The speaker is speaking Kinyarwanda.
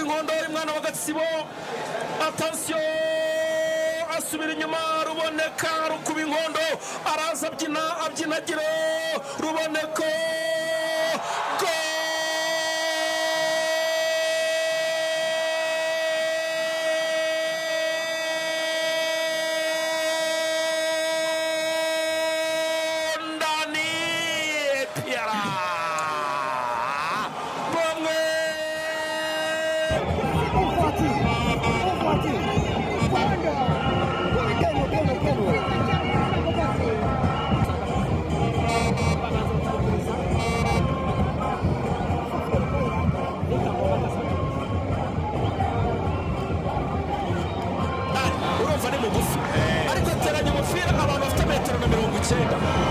Inkondo y'umwana wa Gatsibo. Attention, asubira inyuma Ruboneka, Rukuba Inkondo, araza abyina abyinagira Ruboneka. Gol! Ndani Piara bomwe. Urumva ni mugufi, ariko ateranya umupira abantu bafite metero na 90.